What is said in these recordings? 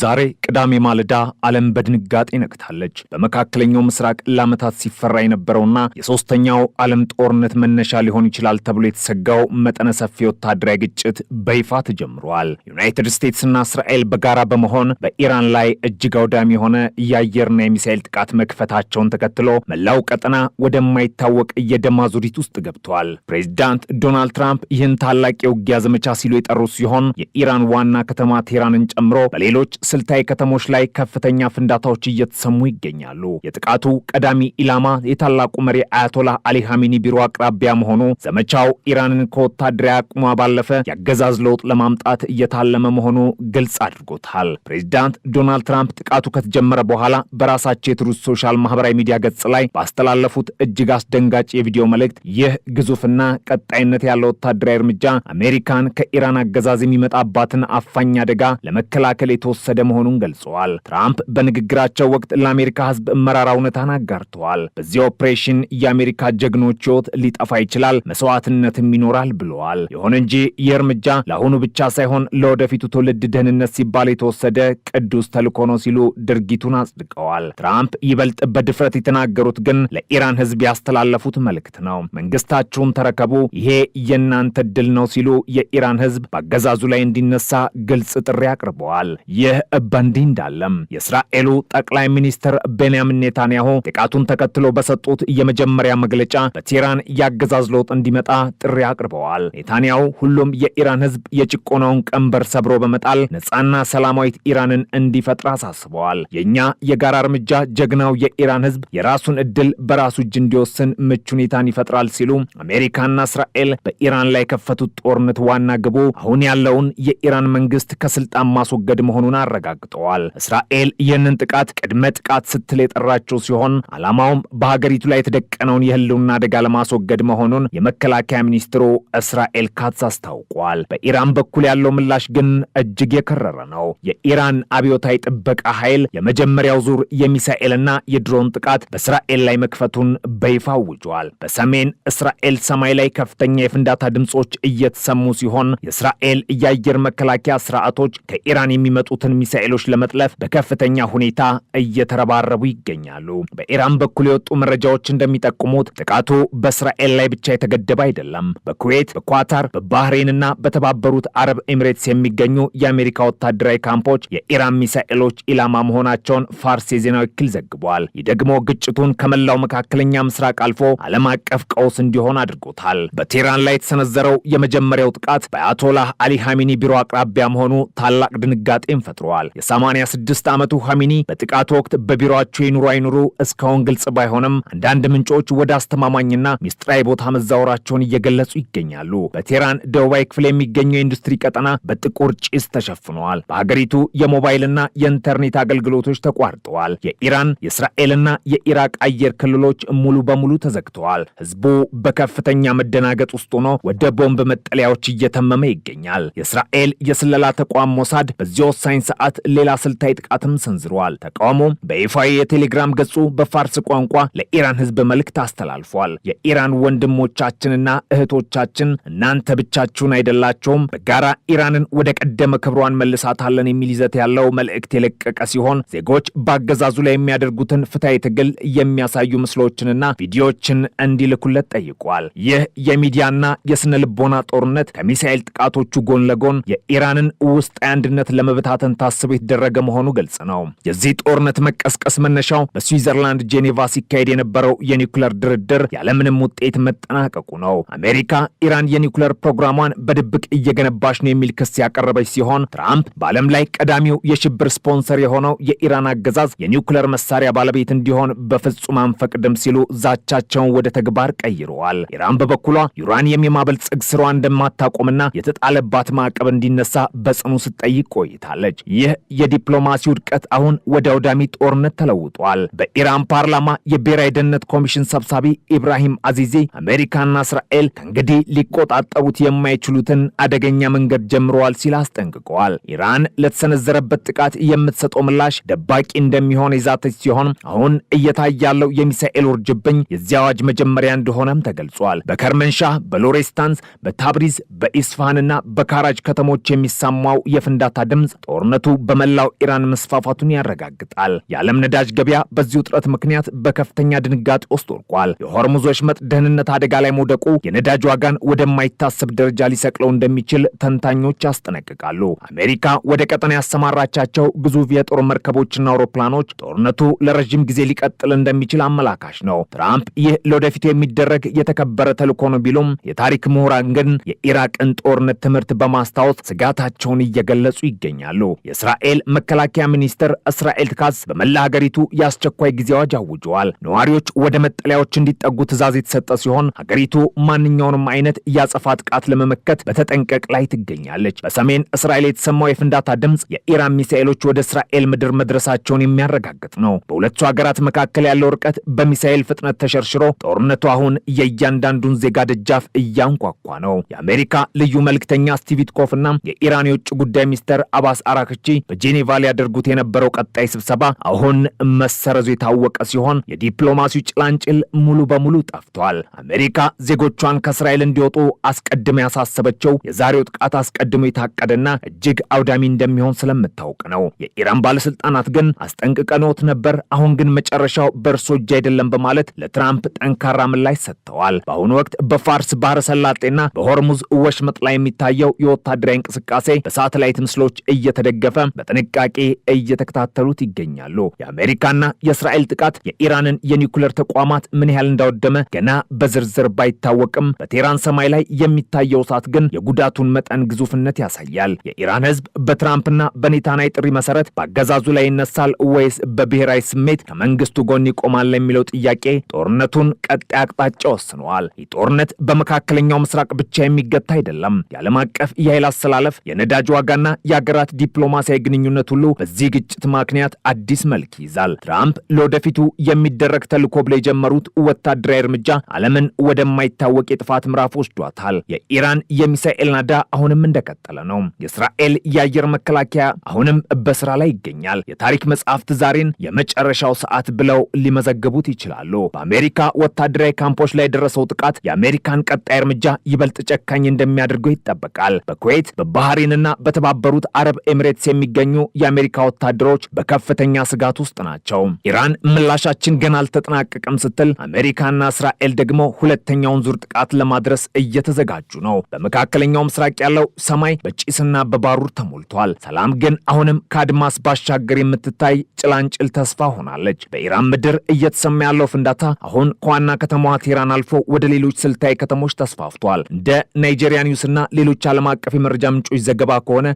ዛሬ ቅዳሜ ማለዳ ዓለም በድንጋጤ ነቅታለች። በመካከለኛው ምስራቅ ለዓመታት ሲፈራ የነበረውና የሶስተኛው ዓለም ጦርነት መነሻ ሊሆን ይችላል ተብሎ የተሰጋው መጠነ ሰፊ ወታደራዊ ግጭት በይፋ ተጀምሯል። ዩናይትድ ስቴትስና እስራኤል በጋራ በመሆን በኢራን ላይ እጅግ አውዳሚ የሆነ የአየርና የሚሳኤል ጥቃት መክፈታቸውን ተከትሎ መላው ቀጠና ወደማይታወቅ የደም አዙሪት ውስጥ ገብቷል። ፕሬዚዳንት ዶናልድ ትራምፕ ይህን ታላቅ የውጊያ ዘመቻ ሲሉ የጠሩት ሲሆን፣ የኢራን ዋና ከተማ ቴህራንን ጨምሮ በሌሎች ስልታዊ ከተሞች ላይ ከፍተኛ ፍንዳታዎች እየተሰሙ ይገኛሉ። የጥቃቱ ቀዳሚ ኢላማ የታላቁ መሪ አያቶላህ አሊ ኻሚኒ ቢሮ አቅራቢያ መሆኑ ዘመቻው ኢራንን ከወታደራዊ አቅሟ ባለፈ የአገዛዝ ለውጥ ለማምጣት እየታለመ መሆኑ ግልጽ አድርጎታል። ፕሬዚዳንት ዶናልድ ትራምፕ ጥቃቱ ከተጀመረ በኋላ በራሳቸው የትሩዝ ሶሻል ማህበራዊ ሚዲያ ገጽ ላይ ባስተላለፉት እጅግ አስደንጋጭ የቪዲዮ መልእክት ይህ ግዙፍና ቀጣይነት ያለው ወታደራዊ እርምጃ አሜሪካን ከኢራን አገዛዝ የሚመጣባትን አፋኝ አደጋ ለመከላከል የተወሰደ መሆኑን ገልጸዋል። ትራምፕ በንግግራቸው ወቅት ለአሜሪካ ሕዝብ መራራ እውነታን አጋርተዋል። በዚህ ኦፕሬሽን የአሜሪካ ጀግኖች ሕይወት ሊጠፋ ይችላል፣ መስዋዕትነትም ይኖራል ብለዋል። ይሁን እንጂ ይህ እርምጃ ለአሁኑ ብቻ ሳይሆን ለወደፊቱ ትውልድ ደህንነት ሲባል የተወሰደ ቅዱስ ተልዕኮ ነው ሲሉ ድርጊቱን አጽድቀዋል። ትራምፕ ይበልጥ በድፍረት የተናገሩት ግን ለኢራን ሕዝብ ያስተላለፉት መልእክት ነው። መንግስታችሁን ተረከቡ፣ ይሄ የእናንተ ድል ነው ሲሉ የኢራን ሕዝብ በአገዛዙ ላይ እንዲነሳ ግልጽ ጥሪ አቅርበዋል። ይህ በእንዲህ እንዳለም የእስራኤሉ ጠቅላይ ሚኒስትር ቤንያሚን ኔታንያሁ ጥቃቱን ተከትሎ በሰጡት የመጀመሪያ መግለጫ በቴህራን የአገዛዝ ለውጥ እንዲመጣ ጥሪ አቅርበዋል። ኔታንያሁ ሁሉም የኢራን ሕዝብ የጭቆናውን ቀንበር ሰብሮ በመጣል ነፃና ሰላማዊት ኢራንን እንዲፈጥር አሳስበዋል። የእኛ የጋራ እርምጃ ጀግናው የኢራን ሕዝብ የራሱን እድል በራሱ እጅ እንዲወስን ምቹ ሁኔታን ይፈጥራል ሲሉ አሜሪካና እስራኤል በኢራን ላይ የከፈቱት ጦርነት ዋና ግቡ አሁን ያለውን የኢራን መንግስት ከስልጣን ማስወገድ መሆኑን አረጋግጠዋል። እስራኤል ይህንን ጥቃት ቅድመ ጥቃት ስትል የጠራችው ሲሆን፣ ዓላማውም በሀገሪቱ ላይ የተደቀነውን የህልውና አደጋ ለማስወገድ መሆኑን የመከላከያ ሚኒስትሩ እስራኤል ካትዝ አስታውቋል። በኢራን በኩል ያለው ምላሽ ግን እጅግ የከረረ ነው። የኢራን አብዮታዊ ጥበቃ ኃይል የመጀመሪያው ዙር የሚሳኤልና የድሮን ጥቃት በእስራኤል ላይ መክፈቱን በይፋ አውጇል። በሰሜን እስራኤል ሰማይ ላይ ከፍተኛ የፍንዳታ ድምፆች እየተሰሙ ሲሆን፣ የእስራኤል የአየር መከላከያ ስርዓቶች ከኢራን የሚመጡትን ሚሳኤሎች ለመጥለፍ በከፍተኛ ሁኔታ እየተረባረቡ ይገኛሉ። በኢራን በኩል የወጡ መረጃዎች እንደሚጠቁሙት ጥቃቱ በእስራኤል ላይ ብቻ የተገደበ አይደለም። በኩዌት፣ በኳታር፣ በባህሬንና በተባበሩት አረብ ኤሚሬትስ የሚገኙ የአሜሪካ ወታደራዊ ካምፖች የኢራን ሚሳኤሎች ኢላማ መሆናቸውን ፋርስ የዜና ወኪል ዘግቧል። ይህ ደግሞ ግጭቱን ከመላው መካከለኛ ምስራቅ አልፎ ዓለም አቀፍ ቀውስ እንዲሆን አድርጎታል። በቴህራን ላይ የተሰነዘረው የመጀመሪያው ጥቃት በአያቶላህ አሊ ኻሚኒ ቢሮ አቅራቢያ መሆኑ ታላቅ ድንጋጤን ፈጥሯል። የ86 ዓመቱ ኻሚኒ በጥቃቱ ወቅት በቢሮአቸው ይኑሩ አይኑሩ እስካሁን ግልጽ ባይሆንም፣ አንዳንድ ምንጮች ወደ አስተማማኝና ሚስጥራዊ ቦታ መዛወራቸውን እየገለጹ ይገኛሉ። በቴህራን ደቡባዊ ክፍል የሚገኘው የኢንዱስትሪ ቀጠና በጥቁር ጭስ ተሸፍኗል። በሀገሪቱ የሞባይልና የኢንተርኔት አገልግሎቶች ተቋርጠዋል። የኢራን፣ የእስራኤልና የኢራቅ አየር ክልሎች ሙሉ በሙሉ ተዘግተዋል። ህዝቡ በከፍተኛ መደናገጥ ውስጥ ሆኖ ወደ ቦምብ መጠለያዎች እየተመመ ይገኛል። የእስራኤል የስለላ ተቋም ሞሳድ በዚህ ወሳኝ ሰዓት ሌላ ስልታዊ ጥቃትም ሰንዝሯል። ተቋሙ በይፋዊ የቴሌግራም ገጹ በፋርስ ቋንቋ ለኢራን ህዝብ መልእክት አስተላልፏል። የኢራን ወንድሞቻችንና እህቶቻችን፣ እናንተ ብቻችሁን አይደላችሁም፣ በጋራ ኢራንን ወደ ቀደመ ክብሯን መልሳታለን የሚል ይዘት ያለው መልእክት የለቀቀ ሲሆን፣ ዜጎች በአገዛዙ ላይ የሚያደርጉትን ፍትሐዊ ትግል የሚያሳዩ ምስሎችንና ቪዲዮዎችን እንዲልኩለት ጠይቋል። ይህ የሚዲያና የስነ ልቦና ጦርነት ከሚሳኤል ጥቃቶቹ ጎን ለጎን የኢራንን ውስጣዊ አንድነት ለመበታተን ታስቦ የተደረገ መሆኑ ግልጽ ነው። የዚህ ጦርነት መቀስቀስ መነሻው በስዊዘርላንድ ጄኔቫ ሲካሄድ የነበረው የኒውክለር ድርድር ያለምንም ውጤት መጠናቀቁ ነው። አሜሪካ ኢራን የኒውክለር ፕሮግራሟን በድብቅ እየገነባች ነው የሚል ክስ ያቀረበች ሲሆን፣ ትራምፕ በዓለም ላይ ቀዳሚው የሽብር ስፖንሰር የሆነው የኢራን አገዛዝ የኒውክለር መሳሪያ ባለቤት እንዲሆን በፍጹም አንፈቅድም ሲሉ ዛቻቸውን ወደ ተግባር ቀይረዋል። ኢራን በበኩሏ ዩራኒየም የማበልጸግ ስራዋ እንደማታቆምና የተጣለባት ማዕቀብ እንዲነሳ በጽኑ ስትጠይቅ ቆይታለች። ይህ የዲፕሎማሲ ውድቀት አሁን ወደ አውዳሚ ጦርነት ተለውጧል። በኢራን ፓርላማ የብሔራዊ ደህንነት ኮሚሽን ሰብሳቢ ኢብራሂም አዚዚ አሜሪካና እስራኤል ከእንግዲህ ሊቆጣጠሩት የማይችሉትን አደገኛ መንገድ ጀምረዋል ሲል አስጠንቅቀዋል። ኢራን ለተሰነዘረበት ጥቃት የምትሰጠው ምላሽ ደባቂ እንደሚሆን የዛተች ሲሆን፣ አሁን እየታየ ያለው የሚሳኤል ውርጅብኝ የዚያ አዋጅ መጀመሪያ እንደሆነም ተገልጿል። በከርመንሻህ፣ በሎሬስታንስ፣ በታብሪዝ፣ በኢስፋሃንና በካራጅ ከተሞች የሚሰማው የፍንዳታ ድምፅ ጦርነቱ በመላው ኢራን መስፋፋቱን ያረጋግጣል። የዓለም ነዳጅ ገበያ በዚህ ውጥረት ምክንያት በከፍተኛ ድንጋጤ ውስጥ ወድቋል። የሆርሙዝ ወሽመጥ ደህንነት አደጋ ላይ መውደቁ የነዳጅ ዋጋን ወደማይታሰብ ደረጃ ሊሰቅለው እንደሚችል ተንታኞች ያስጠነቅቃሉ። አሜሪካ ወደ ቀጠና ያሰማራቻቸው ግዙፍ የጦር መርከቦችና አውሮፕላኖች ጦርነቱ ለረዥም ጊዜ ሊቀጥል እንደሚችል አመላካች ነው። ትራምፕ ይህ ለወደፊቱ የሚደረግ የተከበረ ተልዕኮ ነው ቢሉም፣ የታሪክ ምሁራን ግን የኢራቅን ጦርነት ትምህርት በማስታወስ ስጋታቸውን እየገለጹ ይገኛሉ። የእስራኤል መከላከያ ሚኒስትር እስራኤል ካትዝ በመላ ሀገሪቱ የአስቸኳይ ጊዜ አዋጅ አውጀዋል። ነዋሪዎች ወደ መጠለያዎች እንዲጠጉ ትዕዛዝ የተሰጠ ሲሆን፣ ሀገሪቱ ማንኛውንም አይነት የአጸፋ ጥቃት ለመመከት በተጠንቀቅ ላይ ትገኛለች። በሰሜን እስራኤል የተሰማው የፍንዳታ ድምፅ የኢራን ሚሳኤሎች ወደ እስራኤል ምድር መድረሳቸውን የሚያረጋግጥ ነው። በሁለቱ ሀገራት መካከል ያለው ርቀት በሚሳኤል ፍጥነት ተሸርሽሮ ጦርነቱ አሁን የእያንዳንዱን ዜጋ ደጃፍ እያንኳኳ ነው። የአሜሪካ ልዩ መልእክተኛ ስቲቭ ዊትኮፍ እና የኢራን የውጭ ጉዳይ ሚኒስትር አባስ አራክቺ በጄኔቫ ሊያደርጉት የነበረው ቀጣይ ስብሰባ አሁን መሰረዙ የታወቀ ሲሆን፣ የዲፕሎማሲው ጭላንጭል ሙሉ በሙሉ ጠፍቷል። አሜሪካ ዜጎቿን ከእስራኤል እንዲወጡ አስቀድማ ያሳሰበችው የዛሬው ጥቃት አስቀድሞ የታቀደና እጅግ አውዳሚ እንደሚሆን ስለምታውቅ ነው። የኢራን ባለስልጣናት ግን አስጠንቅቀኖት ነበር፣ አሁን ግን መጨረሻው በእርሶ እጅ አይደለም በማለት ለትራምፕ ጠንካራ ምላሽ ሰጥተዋል። በአሁኑ ወቅት በፋርስ ባህረ ሰላጤና በሆርሙዝ ወሽመጥ ላይ የሚታየው የወታደራዊ እንቅስቃሴ በሳተላይት ምስሎች እየተደገፈ በጥንቃቄ እየተከታተሉት ይገኛሉ። የአሜሪካና የእስራኤል ጥቃት የኢራንን የኒውክለር ተቋማት ምን ያህል እንዳወደመ ገና በዝርዝር ባይታወቅም፣ በቴህራን ሰማይ ላይ የሚታየው እሳት ግን የጉዳቱን መጠን ግዙፍነት ያሳያል። የኢራን ሕዝብ በትራምፕና በኔታንያሁ ጥሪ መሰረት በአገዛዙ ላይ ይነሳል ወይስ በብሔራዊ ስሜት ከመንግስቱ ጎን ይቆማል የሚለው ጥያቄ ጦርነቱን ቀጣይ አቅጣጫ ወስነዋል። ይህ ጦርነት በመካከለኛው ምስራቅ ብቻ የሚገታ አይደለም። የዓለም አቀፍ የኃይል አሰላለፍ፣ የነዳጅ ዋጋና የአገራት ዲፕሎማሲያዊ ግንኙነት ሁሉ በዚህ ግጭት ምክንያት አዲስ መልክ ይይዛል። ትራምፕ ለወደፊቱ የሚደረግ ተልዕኮ ብለው የጀመሩት ወታደራዊ እርምጃ ዓለምን ወደማይታወቅ የጥፋት ምዕራፍ ወስዷታል። የኢራን የሚሳኤል ናዳ አሁንም እንደቀጠለ ነው። የእስራኤል የአየር መከላከያ አሁንም በስራ ላይ ይገኛል። የታሪክ መጽሐፍት ዛሬን የመጨረሻው ሰዓት ብለው ሊመዘግቡት ይችላሉ። በአሜሪካ ወታደራዊ ካምፖች ላይ የደረሰው ጥቃት የአሜሪካን ቀጣይ እርምጃ ይበልጥ ጨካኝ እንደሚያደርገው ይጠበቃል። በኩዌት፣ በባህሬንና በተባበሩት አረብ ኤሚሬትስ የሚገኙ የአሜሪካ ወታደሮች በከፍተኛ ስጋት ውስጥ ናቸው። ኢራን ምላሻችን ገና አልተጠናቀቀም ስትል፣ አሜሪካና እስራኤል ደግሞ ሁለተኛውን ዙር ጥቃት ለማድረስ እየተዘጋጁ ነው። በመካከለኛው ምስራቅ ያለው ሰማይ በጭስና በባሩድ ተሞልቷል። ሰላም ግን አሁንም ከአድማስ ባሻገር የምትታይ ጭላንጭል ተስፋ ሆናለች። በኢራን ምድር እየተሰማ ያለው ፍንዳታ አሁን ከዋና ከተማዋ ቴህራን አልፎ ወደ ሌሎች ስልታዊ ከተሞች ተስፋፍቷል። እንደ ናይጄሪያ ኒውስና ሌሎች ዓለም አቀፍ የመረጃ ምንጮች ዘገባ ከሆነ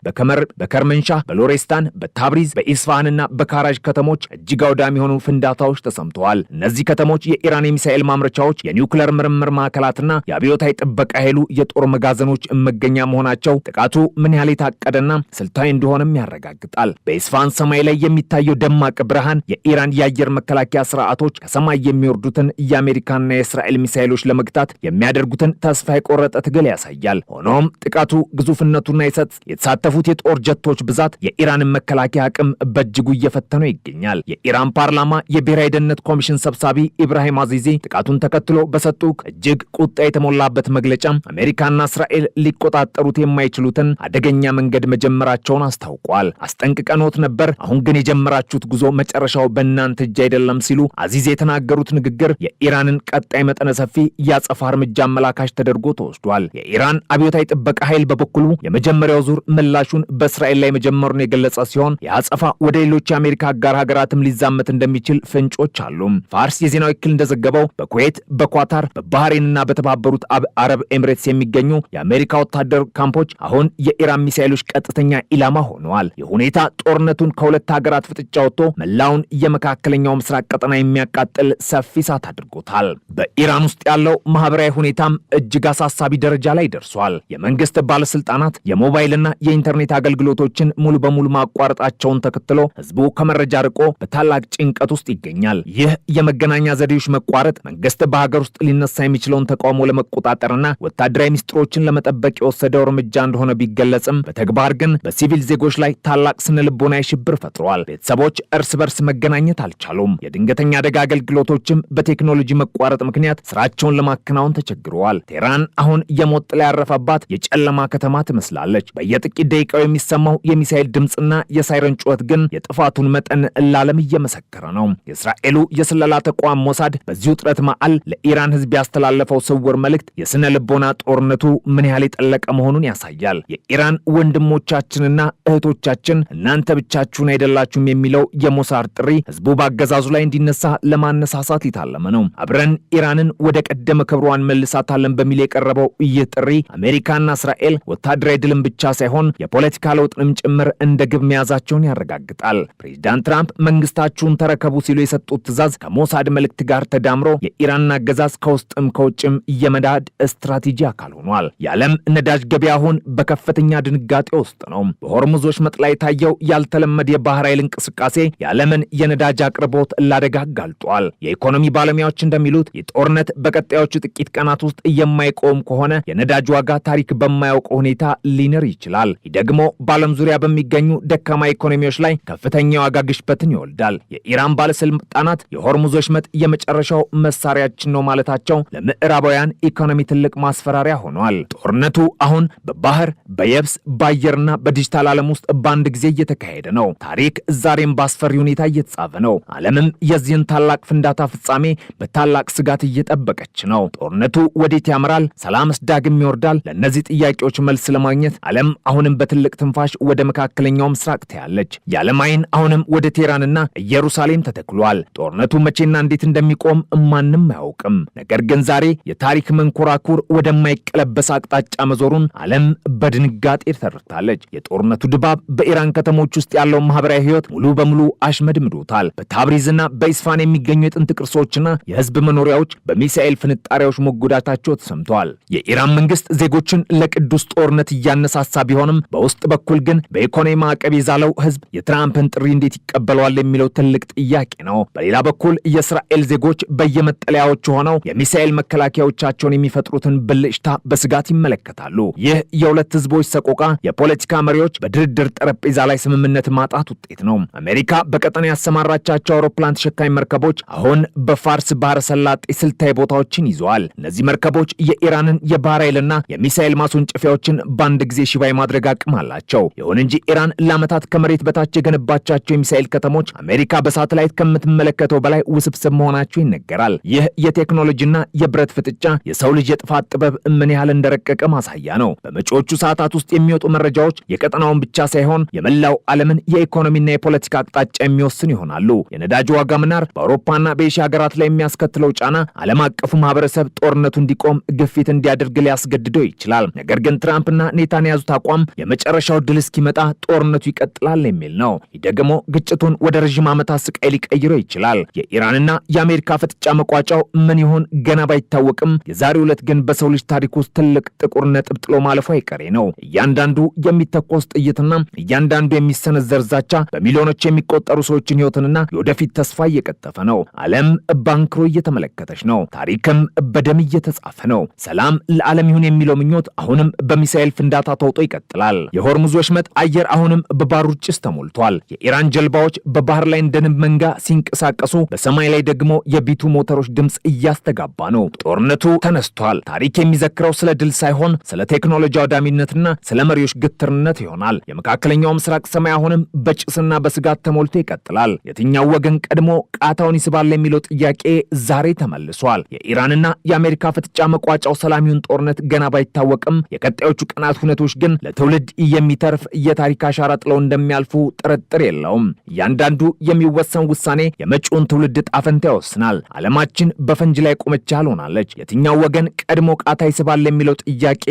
በከርመንሻ፣ በሎሬስታን፣ በታብሪዝ፣ በኢስፋሃንና በካራጅ ከተሞች እጅግ አውዳሚ የሆኑ ፍንዳታዎች ተሰምተዋል። እነዚህ ከተሞች የኢራን የሚሳኤል ማምረቻዎች፣ የኒውክለር ምርምር ማዕከላትና የአብዮታዊ ጥበቃ ኃይሉ የጦር መጋዘኖች መገኛ መሆናቸው ጥቃቱ ምን ያህል የታቀደና ስልታዊ እንደሆነም ያረጋግጣል። በኢስፋሃን ሰማይ ላይ የሚታየው ደማቅ ብርሃን የኢራን የአየር መከላከያ ስርዓቶች ከሰማይ የሚወርዱትን የአሜሪካና የእስራኤል ሚሳኤሎች ለመግታት የሚያደርጉትን ተስፋ የቆረጠ ትግል ያሳያል። ሆኖም ጥቃቱ ግዙፍነቱና የተሳተፉት የጦር ጀቶች ብዛት የኢራንን መከላከያ አቅም በእጅጉ እየፈተነው ይገኛል። የኢራን ፓርላማ የብሔራዊ ደህንነት ኮሚሽን ሰብሳቢ ኢብራሂም አዚዚ ጥቃቱን ተከትሎ በሰጡት እጅግ ቁጣ የተሞላበት መግለጫ አሜሪካና እስራኤል ሊቆጣጠሩት የማይችሉትን አደገኛ መንገድ መጀመራቸውን አስታውቋል። አስጠንቅቀኖት ነበር፣ አሁን ግን የጀመራችሁት ጉዞ መጨረሻው በእናንተ እጅ አይደለም ሲሉ አዚዚ የተናገሩት ንግግር የኢራንን ቀጣይ መጠነ ሰፊ የአጸፋ እርምጃ አመላካች ተደርጎ ተወስዷል። የኢራን አብዮታዊ ጥበቃ ኃይል በበኩሉ የመጀመሪያው ዙር ምላሹን በእስራኤል ላይ መጀመሩን የገለጸ ሲሆን፣ የአጸፋ ወደ ሌሎች የአሜሪካ አጋር ሀገራትም ሊዛመት እንደሚችል ፍንጮች አሉ። ፋርስ የዜና ወኪል እንደዘገበው በኩዌት፣ በኳታር፣ በባህሬንና በተባበሩት አረብ ኤሚሬትስ የሚገኙ የአሜሪካ ወታደር ካምፖች አሁን የኢራን ሚሳኤሎች ቀጥተኛ ኢላማ ሆነዋል። ይህ ሁኔታ ጦርነቱን ከሁለት ሀገራት ፍጥጫ ወጥቶ መላውን የመካከለኛው ምስራቅ ቀጠና የሚያቃጥል ሰፊ እሳት አድርጎታል። በኢራን ውስጥ ያለው ማህበራዊ ሁኔታም እጅግ አሳሳቢ ደረጃ ላይ ደርሷል። የመንግስት ባለስልጣናት የሞባይልና የኢንተርኔት አገልግሎቶችን ሙሉ በሙሉ ማቋረጣቸውን ተከትሎ ህዝቡ ከመረጃ ርቆ በታላቅ ጭንቀት ውስጥ ይገኛል። ይህ የመገናኛ ዘዴዎች መቋረጥ መንግስት በሀገር ውስጥ ሊነሳ የሚችለውን ተቃውሞ ለመቆጣጠርና ወታደራዊ ሚስጥሮችን ለመጠበቅ የወሰደው እርምጃ እንደሆነ ቢገለጽም፣ በተግባር ግን በሲቪል ዜጎች ላይ ታላቅ ስነ ልቦናዊ ሽብር ፈጥሯል። ቤተሰቦች እርስ በርስ መገናኘት አልቻሉም። የድንገተኛ አደጋ አገልግሎቶችም በቴክኖሎጂ መቋረጥ ምክንያት ስራቸውን ለማከናወን ተቸግረዋል። ቴህራን አሁን የሞት ጥላ ያረፈባት የጨለማ ከተማ ትመስላለች። በየጥቂት ደቂቃው የሚሰማው የሚሳኤል የሚሳኤል ድምፅና የሳይረን ጩኸት ግን የጥፋቱን መጠን ለዓለም እየመሰከረ ነው። የእስራኤሉ የስለላ ተቋም ሞሳድ በዚህ ውጥረት መሃል ለኢራን ሕዝብ ያስተላለፈው ስውር መልእክት የስነ ልቦና ጦርነቱ ምን ያህል የጠለቀ መሆኑን ያሳያል። የኢራን ወንድሞቻችንና እህቶቻችን፣ እናንተ ብቻችሁን አይደላችሁም የሚለው የሞሳድ ጥሪ ህዝቡ በአገዛዙ ላይ እንዲነሳ ለማነሳሳት የታለመ ነው። አብረን ኢራንን ወደ ቀደመ ክብሯን እንመልሳታለን በሚል የቀረበው ይህ ጥሪ አሜሪካና እስራኤል ወታደራዊ ድልን ብቻ ሳይሆን የፖለቲካ ለውጥንም ጭምር እንደ ግብ መያዛቸውን ያረጋግጣል። ፕሬዚዳንት ትራምፕ መንግስታችሁን ተረከቡ ሲሉ የሰጡት ትዕዛዝ ከሞሳድ መልእክት ጋር ተዳምሮ የኢራንን አገዛዝ ከውስጥም ከውጭም የመዳድ ስትራቴጂ አካል ሆኗል። የዓለም ነዳጅ ገበያ አሁን በከፍተኛ ድንጋጤ ውስጥ ነው። በሆርሙዝ ወሽመጥ ላይ የታየው ያልተለመደ የባህር ኃይል እንቅስቃሴ የዓለምን የነዳጅ አቅርቦት ለአደጋ አጋልጧል። የኢኮኖሚ ባለሙያዎች እንደሚሉት የጦርነት በቀጣዮቹ ጥቂት ቀናት ውስጥ የማይቆም ከሆነ የነዳጅ ዋጋ ታሪክ በማያውቀው ሁኔታ ሊንር ይችላል። ይህ ደግሞ በዓለም ዙሪያ በሚገኙ ደካማ ኢኮኖሚዎች ላይ ከፍተኛ የዋጋ ግሽበትን ይወልዳል። የኢራን ባለስልጣናት የሆርሙዝ ወሽመጥ የመጨረሻው መሳሪያችን ነው ማለታቸው ለምዕራባውያን ኢኮኖሚ ትልቅ ማስፈራሪያ ሆኗል። ጦርነቱ አሁን በባህር፣ በየብስ፣ በአየርና በዲጂታል ዓለም ውስጥ በአንድ ጊዜ እየተካሄደ ነው። ታሪክ ዛሬም በአስፈሪ ሁኔታ እየተጻፈ ነው። ዓለምም የዚህን ታላቅ ፍንዳታ ፍጻሜ በታላቅ ስጋት እየጠበቀች ነው። ጦርነቱ ወዴት ያመራል? ሰላምስ ዳግም ይወርዳል? ለእነዚህ ጥያቄዎች መልስ ለማግኘት ዓለም አሁንም በትልቅ ትንፋሽ ወደ መካከለኛው ምስራቅ ታያለች። የዓለም ዓይን አሁንም ወደ ቴህራንና ኢየሩሳሌም ተተክሏል። ጦርነቱ መቼና እንዴት እንደሚቆም ማንም አያውቅም። ነገር ግን ዛሬ የታሪክ መንኮራኩር ወደማይቀለበስ አቅጣጫ መዞሩን ዓለም በድንጋጤ ተረድታለች። የጦርነቱ ድባብ በኢራን ከተሞች ውስጥ ያለውን ማህበራዊ ሕይወት ሙሉ በሙሉ አሽመድምዶታል። በታብሪዝና በኢስፋን የሚገኙ የጥንት ቅርሶችና የህዝብ መኖሪያዎች በሚሳኤል ፍንጣሪያዎች መጎዳታቸው ተሰምተዋል። የኢራን መንግስት ዜጎችን ለቅዱስ ጦርነት እያነሳሳ ቢሆንም በውስጥ በኩል ግን በኢኮኖሚ ማዕቀብ የዛለው ህዝብ የትራምፕን ጥሪ እንዴት ይቀበለዋል የሚለው ትልቅ ጥያቄ ነው። በሌላ በኩል የእስራኤል ዜጎች በየመጠለያዎቹ ሆነው የሚሳኤል መከላከያዎቻቸውን የሚፈጥሩትን ብልጭታ በስጋት ይመለከታሉ። ይህ የሁለት ህዝቦች ሰቆቃ የፖለቲካ መሪዎች በድርድር ጠረጴዛ ላይ ስምምነት ማጣት ውጤት ነው። አሜሪካ በቀጠና ያሰማራቻቸው አውሮፕላን ተሸካሚ መርከቦች አሁን በፋርስ ባህረ ሰላጤ ስልታዊ ቦታዎችን ይዘዋል። እነዚህ መርከቦች የኢራንን የባህር ኃይልና የሚሳኤል ማስወንጨፊያዎችን በአንድ ጊዜ ሽባ የማድረግ አቅም አላቸው። ይሁን እንጂ ኢራን ለዓመታት ከመሬት በታች የገነባቻቸው የሚሳኤል ከተሞች አሜሪካ በሳተላይት ከምትመለከተው በላይ ውስብስብ መሆናቸው ይነገራል። ይህ የቴክኖሎጂና የብረት ፍጥጫ የሰው ልጅ የጥፋት ጥበብ ምን ያህል እንደረቀቀ ማሳያ ነው። በመጪዎቹ ሰዓታት ውስጥ የሚወጡ መረጃዎች የቀጠናውን ብቻ ሳይሆን የመላው ዓለምን የኢኮኖሚና የፖለቲካ አቅጣጫ የሚወስኑ ይሆናሉ። የነዳጅ ዋጋ መናር በአውሮፓና በኤሽያ ሀገራት ላይ የሚያስከትለው ጫና ዓለም አቀፉ ማህበረሰብ ጦርነቱ እንዲቆም ግፊት እንዲያደርግ ሊያስገድደው ይችላል። ነገር ግን ትራምፕና ኔታንያሁ የያዙት አቋም የመጨረሻው ድል እስኪመጣ ጦርነቱ ይቀጥላል የሚል ነው። ይህ ደግሞ ግጭቱን ወደ ረዥም ዓመታት ስቃይ ሊቀይረው ይችላል። የኢራንና የአሜሪካ ፍጥጫ መቋጫው ምን ይሆን ገና ባይታወቅም የዛሬው ዕለት ግን በሰው ልጅ ታሪክ ውስጥ ትልቅ ጥቁር ነጥብ ጥሎ ማለፉ አይቀሬ ነው። እያንዳንዱ የሚተኮስ ጥይትና እያንዳንዱ የሚሰነዘር ዛቻ በሚሊዮኖች የሚቆጠሩ ሰዎችን ሕይወትንና የወደፊት ተስፋ እየቀጠፈ ነው። ዓለም ባንክሮ እየተመለከተች ነው። ታሪክም በደም እየተጻፈ ነው። ሰላም ለዓለም ይሁን የሚለው ምኞት አሁንም በሚሳኤል ፍንዳታ ተውጦ ይቀጥላል። የሆርሙዝ ወሽመጥ አየር አሁንም በባሩድ ጭስ ተሞልቷል። የኢራን ጀልባዎች በባህር ላይ እንደ ንብ መንጋ ሲንቀሳቀሱ፣ በሰማይ ላይ ደግሞ የቢቱ ሞተሮች ድምፅ እያስተጋባ ነው። ጦርነቱ ተነስቷል። ታሪክ የሚዘክረው ስለ ድል ሳይሆን ስለ ቴክኖሎጂ አውዳሚነትና ስለ መሪዎች ግትርነት ይሆናል። የመካከለኛው ምስራቅ ሰማይ አሁንም በጭስና በስጋት ተሞልቶ ይቀጥላል። የትኛው ወገን ቀድሞ ቃታውን ይስባል የሚለው ጥያቄ ዛሬ ተመልሷል። የኢራንና የአሜሪካ ፍጥጫ መቋጫው ሰላም ይሁን ጦርነት ገና ባይታወቅም የቀጣዮቹ ቀናት ሁነቶች ግን ለትውልድ የሚተርፍ የታሪክ አሻራ ጥለው እንደሚያልፉ ጥርጥር የለውም። እያንዳንዱ የሚወሰን ውሳኔ የመጪውን ትውልድ ዕጣ ፈንታ ይወስናል። ዓለማችን በፈንጅ ላይ ቆመች ያህል ሆናለች። የትኛው ወገን ቀድሞ ቃታ ይስባል የሚለው ጥያቄ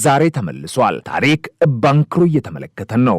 ዛሬ ተመልሷል። ታሪክ ባንክሮ እየተመለከተን ነው።